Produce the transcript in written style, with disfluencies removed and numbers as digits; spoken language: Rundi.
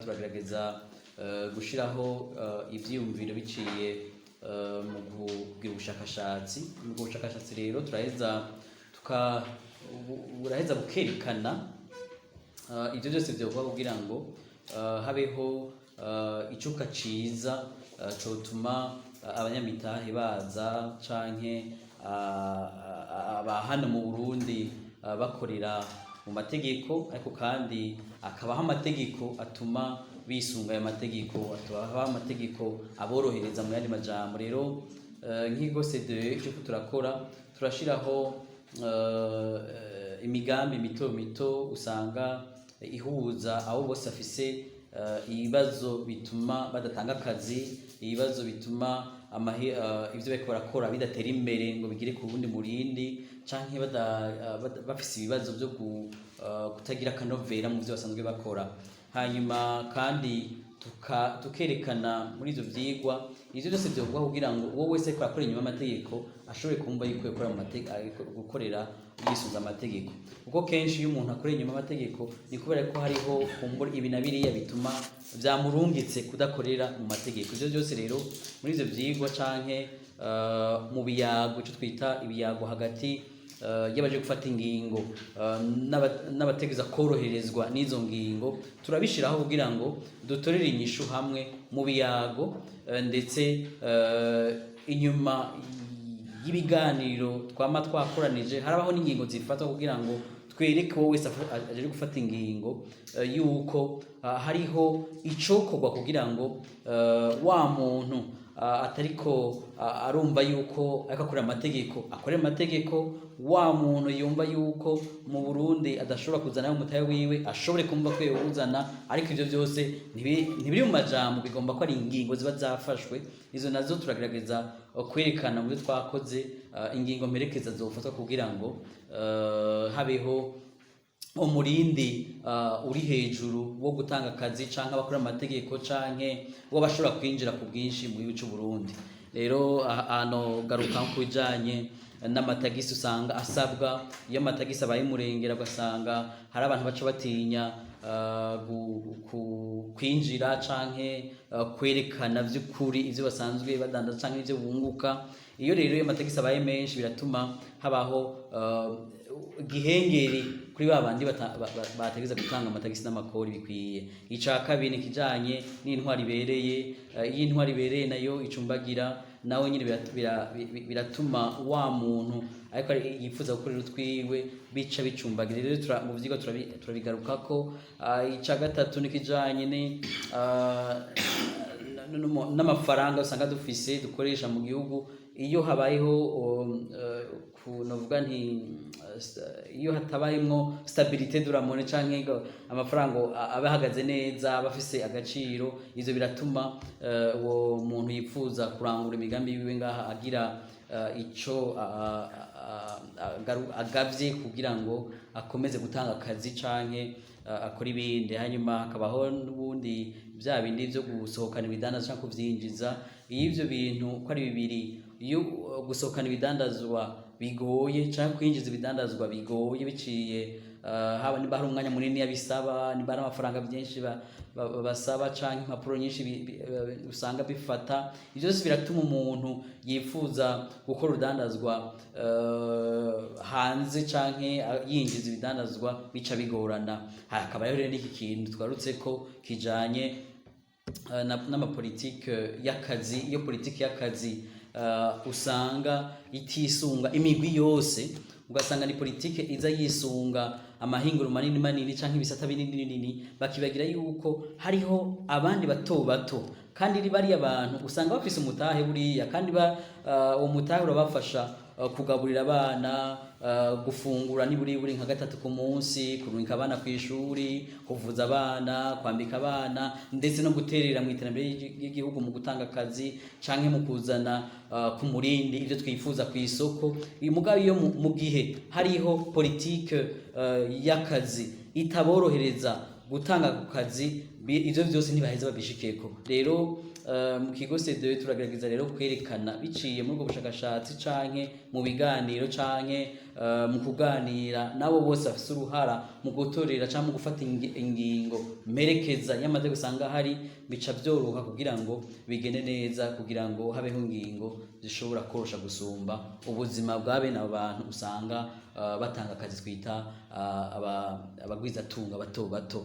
Turagerageza gushiraho ivyiyumviro biciye mu kugira ubushakashatsi. Mu bushakashatsi rero turaheza tuka buraheza bukerekana ivyo byose vyokorwa kugira ngo habeho icuka ciza cotuma abanyamitahe baza canke aba hano mu Burundi bakorera mu mategeko, ariko kandi akabaho amategeko atuma bisunga ayo mategeko, akabaho amategeko aborohereza. Mu yandi majambo rero, nk'ikigo CDE, ico turakora, turashiraho imigambi mito mito usanga ihuza abo bose bafise ibibazo bituma badatanga akazi, ibibazo bituma ivyo bariko barakora bidatera imbere ngo bigere ku wundi murindi, canke bafise ibibazo vyo kutagira akanovera mu vyo basanzwe bakora. Hanyuma kandi tukerekana muri ivyo vyigwa ivyo byose vyokorwa kugira ngo uwo wese ariko arakora inyuma y'amategeko ashobore kumva yuko yokora mu mategeko, ariko gukorera yisunze amategeko, kuko kenshi iyo umuntu akorera inyuma y'amategeko ni kubera ko hariho kumbura ibi na biriya bituma vyamurungitse kudakorera mu mategeko. Ivyo byose rero muri ivyo vyigwa canke mu biyago, ico twita ibiyago hagati y'abaje gufata ingingo n'abategeza koroherezwa n'izo ngingo, turabishiraho kugira ngo dutorere inyishu hamwe mu biyago, ndetse inyuma y'ibiganiro twama twakoranije harabaho n'ingingo zifatwa kugira ngo twereke uwo wese aje gufata ingingo yuko hariho icokorwa kugira ngo wa muntu atariko arumva yuko ariko akorera amategeko akorera amategeko, wa muntu yumva yuko mu Burundi adashobora kuzana umutahe wiwe ashobore kumva ko yowuzana. Ariko ivyo byose ntibiri mu majambo, bigomba ko ari ingingo ziba zafashwe. Izo nazo turagerageza kwerekana mu byo twakoze ingingo mperekeza zofatwa kugira ngo habeho umurindi uri hejuru wo gutanga akazi canke abakora amategeko canke wo bashobora kwinjira ku bwinshi mu gihugu c'u Burundi. Rero hano garuka ku bijanye n'amatagisi usanga asabwa. Iyo amatagisi abaye murengera, ugasanga hari abantu baca batinya kwinjira canke kwerekana vy'ukuri ivyo basanzwe badandaza canke ivyo bunguka. Iyo rero iyo amatagisi abaye menshi, biratuma habaho igihengeri kuri ba bandi bategeza gutanga amatagisi n'amakori bikwiye. Ica kabiri ni kijanye n'intwari ibereye. Iyo intwari ibereye nayo icumbagira, nawe nyine biratuma wa muntu ariko yifuza gukorera utwiwe bica bicumbagira. Rero mu vyigwa turabigarukako. Ica gatatu ni kijanye ni n'amafaranga usanga dufise dukoresha mu gihugu. Iyo habayeho novuga nti iyo hatabayemwo stabilité de la monnaie canke ngo amafaranga abe ahagaze neza, aba afise agaciro, ivyo biratuma uwo muntu yifuza kurangura imigambi yiwe ngaha agira ico agavye kugira ngo akomeze gutanga akazi canke akora ibindi. Hanyuma hakabaho n'ubundi vya bindi vyo gusohokana ibidandazwa canke kuvyinjiza. Iyo ivyo bintu ko ari bibiri, iyo gusohokana ibidandazwa bigoye canke kwinjiza ibidandazwa bigoye, biciye haba niba hari umwanya munini yabisaba, niba hari amafaranga byinshi basaba canke impapuro nyinshi usanga bifata, ivyo byose biratuma umuntu yifuza gukora urudandazwa hanze canke yinjiza ibidandazwa bica bigorana. Hakaba rero n'iki kintu twarutse ko kijanye n'amapolitike y'akazi. Iyo politike y'akazi usanga itisunga imigwi yose, ugasanga ni politike iza yisunga amahinguro manini manini canke ibisata binini binini, bakibagira yuko hariho abandi bato bato, kandi bariya abantu usanga bafise umutahe buriya, kandi uwo mutahe urabafasha kugaburira abana, gufungura niburi buri nka gatatu ku munsi, kurungika abana ku ishuri, kuvuza abana, kwambika abana, ndetse no guterera mu iterambere ry'igihugu mu gutanga akazi canke mu kuzana ku murindi ivyo twifuza ku isoko. Mugabo iyo mu gihe hariho politike y'akazi itaborohereza gutanga ku kazi, ivyo vyose ntibaheza babishikeko. Rero mu kigo CDE turagerageza rero kwerekana biciye muri ubwo bushakashatsi canke mu biganiro canke mu kuganira nabo bose bafise uruhara mu gutorera canke mu gufata ingingo mperekeza y'amategeko usanga hari, bica vyoroha kugira ngo bigende neza, kugira ngo habeho ingingo zishobora korosha gusumba ubuzima bwa bene abo bantu usanga batanga akazi twita abagwizatunga bato bato.